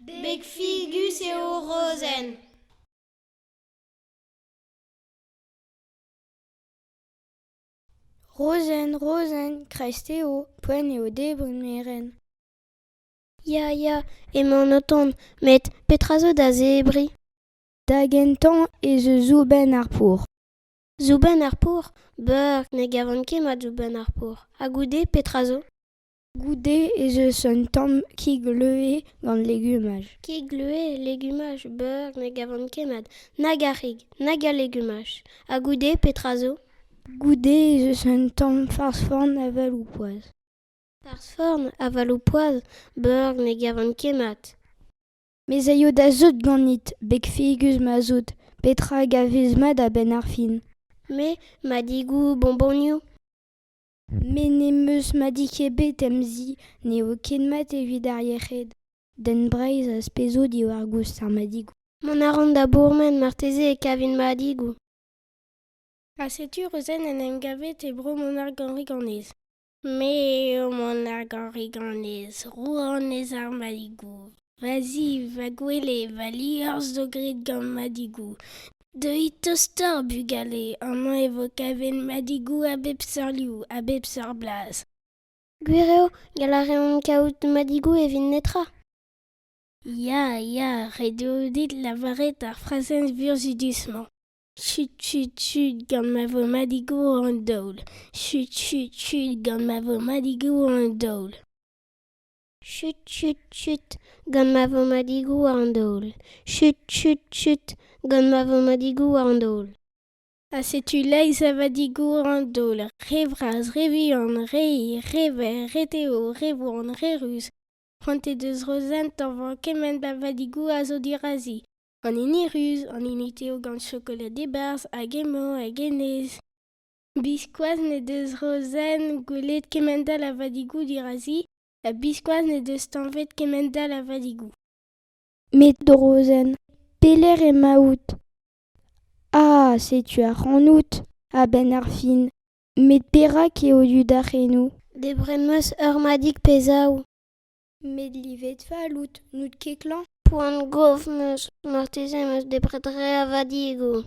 Beg figus eo Rozenn. Rozenn, Rozenn, kreisteiz eo, poent eo debriñ merenn. Ya, ya, emaon o tont, met petra zo da zebriñ ? Da gentañ ez eus soubenn ar pour. Soubenn ar pour ? Beurk, ne gavan ket mat soubenn ar pour. Ha goude, petra zo ? Goude ez eus un tamm kig leue gant legumaj. Kig leue, legumaj, beurk, ne gavan ket mat. Nag ar c'hig, nag al legumaj. Ha goude, petra zo ? Goude ez eus un tamm farz-forn avaloù-poazh. Farz-forn, avaloù-poazh, beurk, ne gavan ket mat. Me 'z aio da sot ganit, beg figus ma 'z out. Petra a gavez mat a-benn ar fin ? Me, madigoù, boñboñioù. Me ne'm eus madig ebet em zi, n'eo ket mat evit ar yec'hed. Den Breizh az pezo diwar-goust ar madigoù. Mont a ran da bourmen, marteze e kavin madigoù. Ha setu Rozenn en em gavet e bro Monarganriganez. Me eo Monarganriganez, rouanez ar madigoù. Va zi, va gwele, va liorzh zo graet gant madigoù. Deuit tostoc'h, bugale, amañ e vo kavet madigoù a bep seurt liv, a bep seurt blaz. Gwir eo, gall a reont kaout madigoù evit netra. Ya, ya, ret eo dit lavaret ar frazenn vurzhudus-mañ. Chut, chut, chut, gant ma vo madigoù war an daol. Chut, chut, chut, gant ma vo madigoù war an daol. Chut, chut, chut, gant ma vo madigoù war an daol. Chut, chut, chut, gant ma vo madigoù war an daol. Ha setu leizh a vadigoù war an daol, re vras, re vihan, re hir, re verr, re tev, re voan, re ruz. C'hoant he deus Rozenn tañvañ kement a vadigoù a zo dirazi. An hini ruz, an hini tev gant chokolad e-barzh, hag hemañ, hag hennezh. Biskoazh n'he deus Rozenn gwelet kement-all a vadigoù dirazi, ha biskoazh n'he deus tañvet kement-all a vadigoù. Met Rozenn, pelec'h emaout ? Ah, setu ac'hanout, a-benn ar fin. Met perak eo du da c'henoù ? Debret 'm eus ur madig pe zaou. Met livet fall out, n'out ket klañv ? Poan gof 'm eus, marteze 'm eus debret re a vadigoù.